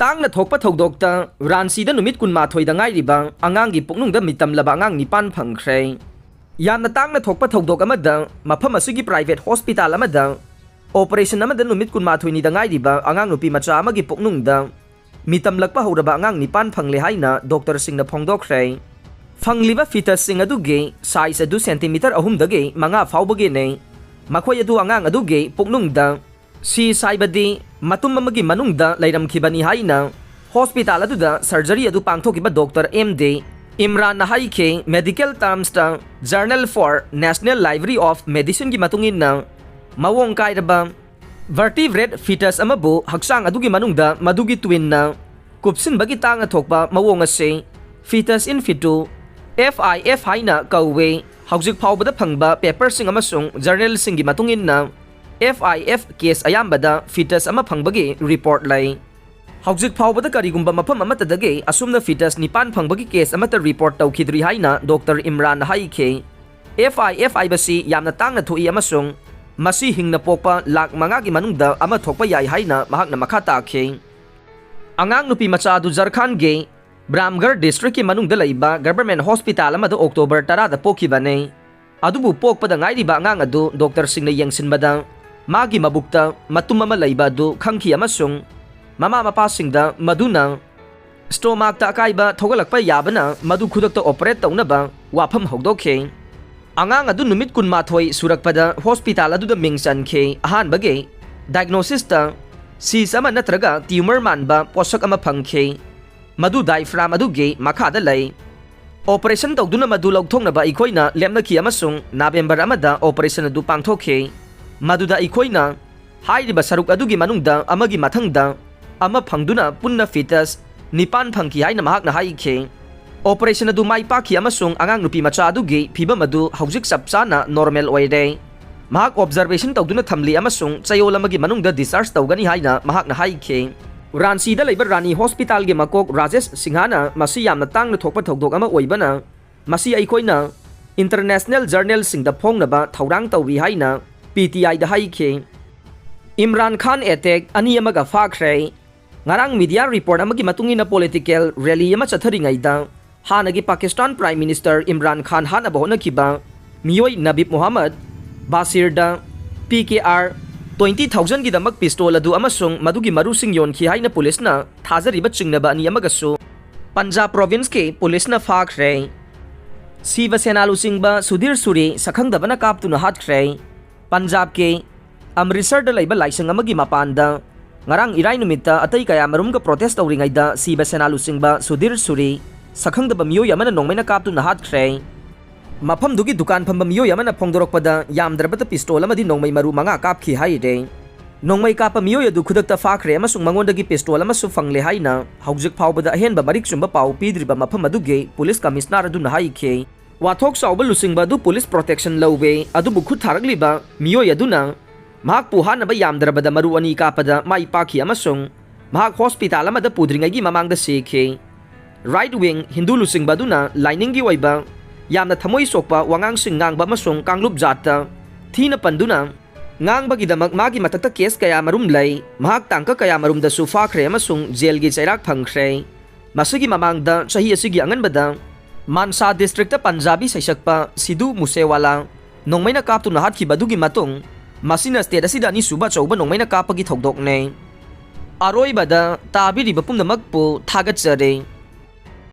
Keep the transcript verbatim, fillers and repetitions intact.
ꯇꯥꯡꯅ ꯊꯣꯛꯄ ꯊꯧꯗꯣꯛꯇ ꯔꯥꯟꯆꯤꯗ ꯅꯨꯃꯤꯠ ꯀꯨꯟꯃꯥꯊꯣꯏꯗ ꯉꯥꯏꯔꯤꯕ ꯑꯉꯥꯡꯒꯤ ꯄꯨꯛꯅꯨꯡꯗ ꯃꯤꯇꯝꯂꯕ ꯑꯉꯥꯡ ꯅꯤꯄꯥꯟ ꯐꯪꯈ꯭ꯔꯦ꯫ ꯌꯥꯝꯅ ꯇꯥꯡꯅ ꯊꯣꯛꯄ ꯊꯧꯗꯣꯛ ꯑꯃꯗ ꯃꯐꯝ ꯑꯁꯤꯒꯤ private hospital ꯑꯃꯗ operation ꯑꯃꯗ ꯅꯨꯃꯤꯠ ꯀꯨꯟꯃꯥꯊꯣꯏꯅꯤꯗ ꯉꯥꯏꯔꯤꯕ ꯑꯉꯥꯡ ꯅꯨꯄꯤ ꯃꯆꯥ ꯑꯃꯒꯤ ꯄꯨꯛꯅꯨꯡꯗ ꯃꯤꯇꯝꯂꯛꯄ ꯍꯧꯔꯕ ꯑꯉꯥꯡ ꯅꯤꯄꯥꯟ ꯐꯪꯂꯦ ꯍꯥꯏꯅ doctorꯁꯤꯡꯅ ꯐꯣꯡꯗꯣꯛꯈ꯭ꯔꯦ꯫ ꯐꯪꯂꯤꯕ fetusꯁꯤꯡ ꯑꯗꯨꯒꯤ size ꯑꯗꯨ centimeter ꯑꯍꯨꯝꯗꯒꯤ ꯃꯉꯥ ꯐꯥꯎꯕꯒꯤꯅꯤ꯫ ꯃꯈꯣꯏ ꯑꯗꯨ ꯑꯉꯥꯡ ꯑꯗꯨꯒꯤ ꯄꯨꯛꯅꯨꯡꯗ, cyst ꯍꯥꯏꯕꯗꯤ ꯃꯇꯨꯝ ꯑꯃꯒꯤ ꯃꯅꯨꯡꯗ ꯂꯩꯔꯝꯈꯤꯕꯅꯤ ꯍꯥꯏꯅ hospital ꯑꯗꯨꯗ surgery ꯑꯗꯨ ꯄꯥꯡꯊꯣꯛꯈꯤꯕ doctor ꯑꯦꯝ ꯗꯤ ꯏꯝꯔꯥꯟꯅ ꯍꯥꯏꯈꯤ꯫ Medical termsꯇ Journal for National Library of Medicineꯒꯤ ꯃꯇꯨꯡ ꯏꯟꯅ, ꯃꯑꯣꯡ ꯀꯥꯏꯔꯕ vertebrate fetus ꯑꯃꯕꯨ ꯍꯛꯆꯥꯡ ꯑꯗꯨꯒꯤ ꯃꯅꯨꯡꯗ ꯃꯗꯨꯒꯤ twinꯅ ꯀꯨꯞꯁꯤꯟꯕꯒꯤ ꯇꯥꯡꯅ ꯊꯣꯛꯄ ꯃꯑꯣꯡ ꯑꯁꯤ fetus in vitro, F I F ꯍꯥꯏꯅ ꯀꯧꯏ꯫ ꯍꯧꯖꯤꯛ ꯐꯥꯎꯕꯗ ꯐꯪꯕ paperꯁꯤꯡ ꯑꯃꯁꯨꯡ journalꯁꯤꯡꯒꯤ ꯃꯇꯨꯡ ꯏꯟꯅ, F I F case ꯑꯌꯥꯝꯕꯗ fetus ꯑꯃ ꯐꯪꯕꯒꯤ report ꯂꯩ꯫ ꯍꯧꯖꯤꯛ ꯐꯥꯎꯕꯗ ꯀꯔꯤꯒꯨꯝꯕ ꯃꯐꯝ ꯑꯃꯠꯇꯗꯒꯤ ꯑꯁꯨꯝꯅ fetus ꯅꯤꯄꯥꯟ ꯐꯪꯕꯒꯤ case ꯑꯃꯠꯇ report ꯇꯧꯈꯤꯗ꯭ꯔꯤ ꯍꯥꯏꯅ doctor ꯏꯝꯔꯥꯟꯅ ꯍꯥꯏꯈꯤ꯫ F I F ꯍꯥꯏꯕꯁꯤ ꯌꯥꯝꯅ ꯇꯥꯡꯅ ꯊꯣꯛꯏ ꯑꯃꯁꯨꯡ ꯃꯁꯤ ꯍꯤꯡꯅ ꯄꯣꯛꯄ ꯂꯥꯈ ꯃꯉꯥꯒꯤ ꯃꯅꯨꯡꯗ ꯑꯃ ꯊꯣꯛꯄ ꯌꯥꯏ ꯍꯥꯏꯅ ꯃꯍꯥꯛꯅ ꯃꯈꯥ ꯇꯥꯈꯤ꯫ ꯑꯉꯥꯡ ꯅꯨꯄꯤ ꯃꯆꯥ ꯑꯗꯨ ꯖꯔꯈꯥꯟꯒꯤ ꯕ꯭ꯔꯥꯝꯒꯔ districtꯀꯤ ꯃꯅꯨꯡꯗ ꯂꯩꯕ government hospital ꯑꯃꯗ October ꯇꯔꯥꯗ ꯄꯣꯛꯈꯤꯕꯅꯤ꯫ ꯑꯗꯨꯕꯨ ꯄꯣꯛꯄꯗ ꯉꯥꯏꯔꯤꯕ ꯑꯉꯥꯡ ꯑꯗꯨ doctorꯁꯤꯡꯅ ꯌꯦꯡꯁꯤꯟꯕꯗ ꯃꯥꯒꯤ ꯃꯕꯨꯛꯇ ꯃꯇꯨꯝ ꯑꯃ ꯂꯩꯕ ꯑꯗꯨ ꯈꯪꯈꯤ ꯑꯃꯁꯨꯡ ꯃꯃꯥ ꯃꯄꯥꯁꯤꯡꯗ ꯃꯗꯨꯅ stomachꯇ ꯑꯀꯥꯏꯕ ꯊꯣꯛꯍꯜꯂꯛꯄ ꯌꯥꯕꯅ ꯃꯗꯨ ꯈꯨꯗꯛꯇ operate ꯇꯧꯅꯕ ꯋꯥꯐꯝ ꯍꯧꯗꯣꯛꯈꯤ꯫ ꯑꯉꯥꯡ ꯑꯗꯨ ꯅꯨꯃꯤꯠ ꯀꯨꯟꯃꯥꯊꯣꯏ ꯁꯨꯔꯛꯄꯗ hospital ꯑꯗꯨꯗ ꯃꯤꯡ ꯆꯟꯈꯤ꯫ ꯑꯍꯥꯟꯕꯒꯤ diagnosisꯇ cyst ꯑꯃ ꯅꯠꯇ꯭ꯔꯒ tumor ꯃꯥꯟꯕ ꯄꯣꯠꯁꯛ ꯑꯃ ꯐꯪꯈꯤ꯫ ꯃꯗꯨ diaphragm ꯑꯗꯨꯒꯤ ꯃꯈꯥꯗ ꯂꯩ꯫ Operation ꯇꯧꯗꯨꯅ ꯃꯗꯨ ꯂꯧꯊꯣꯛꯅꯕ ꯑꯩꯈꯣꯏꯅ ꯂꯦꯞꯅꯈꯤ ꯑꯃꯁꯨꯡ November ꯑꯃꯗ operation ꯑꯗꯨ ꯄꯥꯡꯊꯣꯛꯈꯤ꯫ ꯃꯗꯨꯗ ꯑꯩꯈꯣꯏꯅ ꯍꯥꯏꯔꯤꯕ ꯁꯔꯨꯛ ꯑꯗꯨꯒꯤ ꯃꯅꯨꯡꯗ ꯑꯃꯒꯤ ꯃꯊꯪꯗ ꯑꯃ ꯐꯪꯗꯨꯅ ꯄꯨꯟꯅ fetus ꯅꯤꯄꯥꯟ ꯐꯪꯈꯤ ꯍꯥꯏꯅ ꯃꯍꯥꯛꯅ ꯍꯥꯏꯈꯤ꯫ Operation ꯑꯗꯨ ꯃꯥꯏ ꯄꯥꯛꯈꯤ ꯑꯃꯁꯨꯡ ꯑꯉꯥꯡ ꯅꯨꯄꯤ ꯃꯆꯥ ꯑꯗꯨꯒꯤ ꯐꯤꯚꯝ ꯑꯗꯨ ꯍꯧꯖꯤꯛ ꯆꯞ ꯆꯥꯅ normal ꯑꯣꯏꯔꯦ꯫ ꯃꯍꯥꯛ observation ꯇꯧꯗꯨꯅ ꯊꯝꯂꯤ ꯑꯃꯁꯨꯡ ꯆꯌꯣꯜ ꯑꯃꯒꯤ ꯃꯅꯨꯡꯗ discharge ꯇꯧꯒꯅꯤ ꯍꯥꯏꯅ ꯃꯍꯥꯛꯅ ꯍꯥꯏꯈꯤ꯫ ꯔꯥꯟꯆꯤꯗ ꯂꯩꯕ ꯔꯥꯅꯤ hospitalꯒꯤ ꯃꯀꯣꯛ ꯔꯥꯖꯦꯁ ꯁꯤꯡꯍꯥꯅ ꯃꯁꯤ ꯌꯥꯝꯅ ꯇꯥꯡꯅ ꯊꯣꯛꯄ ꯊꯧꯗꯣꯛ ꯑꯃ ꯑꯣꯏꯕꯅ ꯃꯁꯤ ꯑꯩꯈꯣꯏꯅ international journalꯁꯤꯡꯗ ꯐꯣꯡꯅꯕ ꯊꯧꯔꯥꯡ ꯇꯧꯔꯤ ꯍꯥꯏꯅ P T Iꯗ ꯍꯥꯏꯈꯤ꯫ ꯏꯝꯔꯥꯟ ꯈꯥꯟ attack ꯑꯅꯤ ꯑꯃꯒ ꯐꯥꯈ꯭ꯔꯦ꯫ ꯉꯔꯥꯡ media report ꯑꯃꯒꯤ ꯃꯇꯨꯡ ꯏꯟꯅ political rally ꯑꯃ ꯆꯠꯊꯔꯤꯉꯩꯗ ꯍꯥꯟꯅꯒꯤ ꯄꯥꯀꯤꯁꯇꯥꯟ Prime Minister ꯏꯝꯔꯥꯟ ꯈꯥꯟ ꯍꯥꯠꯅꯕ ꯍꯣꯠꯅꯈꯤꯕ ꯃꯤꯑꯣꯏ ꯅꯕꯤꯕ ꯃꯨꯍꯝꯃꯗ ꯕꯥꯁꯤꯔꯗ P K R twenty thousandꯒꯤꯗꯃꯛ pistol ꯑꯗꯨ ꯑꯃꯁꯨꯡ ꯃꯗꯨꯒꯤ ꯃꯔꯨꯁꯤꯡ ꯌꯣꯟꯈꯤ ꯍꯥꯏꯅ ꯄꯨꯂꯤꯁꯅ ꯊꯥꯖꯔꯤꯕ ꯆꯤꯡꯅꯕ ꯑꯅꯤ ꯑꯃꯒꯁꯨ ꯄꯟꯖꯥꯕ provinceꯀꯤ ꯄꯨꯂꯤꯁꯅ ꯐꯥꯈ꯭ꯔꯦ꯫ ꯁꯤꯕ ꯁꯦꯅꯥ ꯂꯨꯆꯤꯡꯕ ꯁꯨꯙꯤꯔ ꯁꯨꯔꯤ ꯁꯛꯈꯪꯗꯕꯅ ꯀꯥꯞꯇꯨꯅ ꯍꯥꯠꯈ꯭ꯔꯦ꯫ ꯄꯟꯖꯥꯕꯀꯤ ꯑꯃ꯭ꯔꯤꯠꯁꯔꯗ ꯂꯩꯕ ꯂꯥꯏꯁꯪ ꯑꯃꯒꯤ ꯃꯄꯥꯟꯗ ꯉꯔꯥꯡ ꯏꯔꯥꯏ ꯅꯨꯃꯤꯠꯇ ꯑꯇꯩ ꯀꯌꯥꯃꯔꯨꯝꯒ protest ꯇꯧꯔꯤꯉꯩꯗ ꯁꯤꯕ ꯁꯦꯅꯥ ꯂꯨꯆꯤꯡꯕ ꯁꯨꯙꯤꯔ ꯁꯨꯔꯤ ꯁꯛꯈꯪꯗꯕ ꯃꯤꯑꯣꯏ ꯑꯃꯅ ꯅꯣꯡꯃꯩꯅ ꯀꯥꯞꯇꯨꯅ ꯍꯥꯠꯈ꯭ꯔꯦ꯫ ꯃꯐꯝꯗꯨꯒꯤ ꯗꯨꯀꯥꯟ ꯐꯝꯕ ꯃꯤꯑꯣꯏ ꯑꯃꯅ ꯐꯣꯡꯗꯣꯔꯛꯄꯗ ꯌꯥꯝꯗ꯭ꯔꯕꯗ pistol ꯑꯃꯗꯤ ꯅꯣꯡꯃꯩ ꯃꯔꯨ ꯃꯉꯥ ꯀꯥꯞꯈꯤ ꯍꯥꯏꯔꯦ꯫ ꯅꯣꯡꯃꯩ ꯀꯥꯞꯄ ꯃꯤꯑꯣꯏ ꯑꯗꯨ ꯈꯨꯗꯛꯇ ꯐꯥꯈ꯭ꯔꯦ ꯑꯃꯁꯨꯡ ꯃꯉꯣꯟꯗꯒꯤ pistol ꯑꯃꯁꯨ ꯐꯪꯂꯦ ꯍꯥꯏꯅ ꯍꯧꯖꯤꯛ ꯐꯥꯎꯕꯗ ꯑꯍꯦꯟꯕ ꯃꯔꯤꯛ ꯆꯨꯝꯕ ꯄꯥꯎ ꯄꯤꯗ꯭ꯔꯤꯕ ꯃꯐꯝ ꯑꯗꯨꯒꯤ ꯄꯨꯂꯤꯁ ꯀꯃꯤꯁꯅꯔ ꯑꯗꯨꯅ ꯍꯥꯏꯈꯤ꯫ ꯋꯥꯊꯣꯛ ꯆꯥꯎꯕ ꯂꯨꯆꯤꯡꯕ ꯑꯗꯨ ꯄꯨꯂꯤꯁ protection ꯂꯧꯋꯦ, ꯑꯗꯨꯕꯨ ꯈꯨꯠ ꯊꯥꯔꯛꯂꯤꯕ ꯃꯤꯑꯣꯏ ꯑꯗꯨꯅ ꯃꯍꯥꯛꯄꯨ ꯍꯥꯠꯅꯕ ꯌꯥꯝꯗ꯭ꯔꯕꯗ ꯃꯔꯨ ꯑꯅꯤ ꯀꯥꯞꯄꯗ ꯃꯥꯏ ꯄꯥꯛꯈꯤ ꯑꯃꯁꯨꯡ ꯃꯍꯥꯛ ꯍꯣꯁꯄꯤꯇꯥꯜ ꯑꯃꯗ ꯄꯨꯗ꯭ꯔꯤꯉꯩꯒꯤ ꯃꯃꯥꯡꯗ ꯁꯤꯈꯤ꯫ Right wing ꯍꯤꯟꯗꯨ ꯂꯨꯆꯤꯡꯕ ꯑꯗꯨꯅ ꯂꯥꯏꯅꯤꯡꯒꯤ ꯑꯣꯏꯕ ꯌꯥꯝꯅ ꯊꯃꯣꯏ ꯁꯣꯛꯄ ꯋꯥꯉꯥꯡꯁꯤꯡ ꯉꯥꯡꯕ ꯑꯃꯁꯨꯡ ꯀꯥꯡꯂꯨꯞ ꯖꯥꯠꯇ ꯊꯤꯅ ꯄꯟꯗꯨꯅ ꯉꯥꯡꯕꯒꯤꯗꯃꯛ ꯃꯥꯒꯤ ꯃꯊꯛꯇ case ꯀꯌꯥ ꯃꯔꯨꯝ ꯂꯩ꯫ ꯃꯍꯥꯛ ꯇꯥꯡꯀꯛ ꯀꯌꯥ ꯃꯔꯨꯝꯗꯁꯨ ꯐꯥꯈ꯭ꯔꯦ ꯑꯃꯁꯨꯡ ꯖꯦꯜꯒꯤ ꯆꯩꯔꯥꯛ ꯐꯪꯈ꯭ꯔꯦ꯫ ꯃꯁꯤꯒꯤ ꯃꯃꯥꯡꯗ ꯆꯍꯤ ꯑꯁꯤꯒꯤ ꯑꯉꯟꯕꯗ ꯃꯥꯟꯁꯥ districtꯇ ꯄꯟꯖꯥꯕꯤ ꯁꯩꯁꯛꯄ ꯁꯤꯙꯨ ꯃꯨꯁꯦꯋꯥꯂꯥ ꯅꯣꯡꯃꯩꯅ ꯀꯥꯞꯇꯨꯅ ꯍꯥꯠꯈꯤꯕ ꯑꯗꯨꯒꯤ ꯃꯇꯨꯡ, ꯃꯁꯤꯅ state ꯑꯁꯤꯗ ꯑꯅꯤꯁꯨꯕ ꯑꯆꯧꯕ ꯅꯣꯡꯃꯩꯅ ꯀꯥꯞꯄꯒꯤ ꯊꯧꯗꯣꯛꯅꯦ꯫ ꯑꯔꯣꯏꯕꯗ ꯇꯥꯕꯤꯔꯤꯕ ꯄꯨꯝꯅꯃꯛꯄꯨ ꯊꯥꯒꯠꯆꯔꯤ꯫